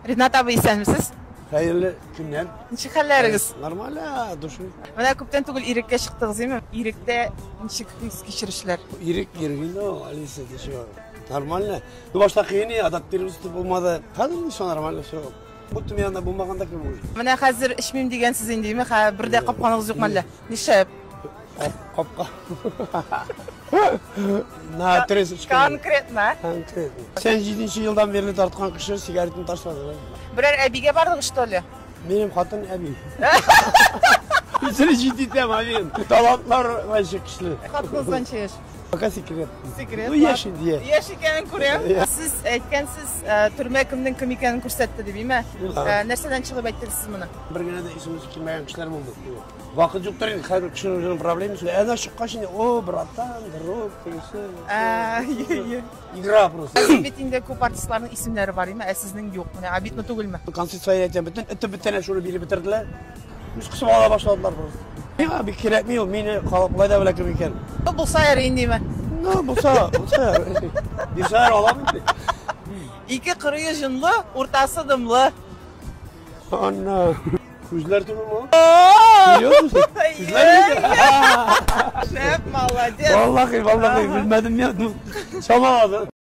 Ринат абый, исәнмесез? Хәерле көннәр. Ничек хәлләрегез? Нормально, души. Менә күптән түгел иреккә чыктыгыз, димме? Иректә ничек хис кичерешләр? Ирек, ирек инде ул, Алиса, ты чего? Нормально. Ну, башта кыен иде, адаптироваться булмады. Хәзер все нормально, все. Будто мин анда булмаган да кебек уже. Менә хәзер эчмим дигәнсез инде, димме? Хә, бер дә капканыгыз юк мәллә? Нишләп? Капка. На 30. Конкретно. Конкретно. Сен 7 елдан бирле тарткан кеше сигаретны ташлады. Берәр әбигә бардыгыз, что ли? Минем хатын әби. Исере җититәм, амин. Талантлар вообще көчле. Хатыныгыз ничә яшь? Пока секрет. Секрет. Ну, яшь инде, яшь. Яшь икәнен күрәм. Сез әйткәнсез, төрмә кемнең кем икәнен күрсәтте дип, име? Нәрсәдән чыгып әйттегез сез моны? Бер генә дә исемез килмәгән кешеләр булды. Вакыт юктыр инде, һәрбер кешенең үзенең проблемасы. Әнә чыккач инде, о, братан, друг, тегесе. Игра просто. Хәзер бит инде күп артистларның исемнәре бар, име? Ә сезнең юк. Менә обидно түгелме? Концерт әйтәм, бөтен этеп бетәнә шуны биреп бетерделәр. Үз кысып ала башладылар просто. Миңа бик кирәкми ул, мине халык болай да белә кем икән. Ну, булса ярый индеме? Ну, булса, булса ярый. Бирсә алам инде. Ике кырые җонлы, уртасы дымлы. Анна. Күзләр түгелме ул? Серьезно? Күзләр? Шәп, молодец. Валлахи, валлахи, белмәдем мин. Чамаладым.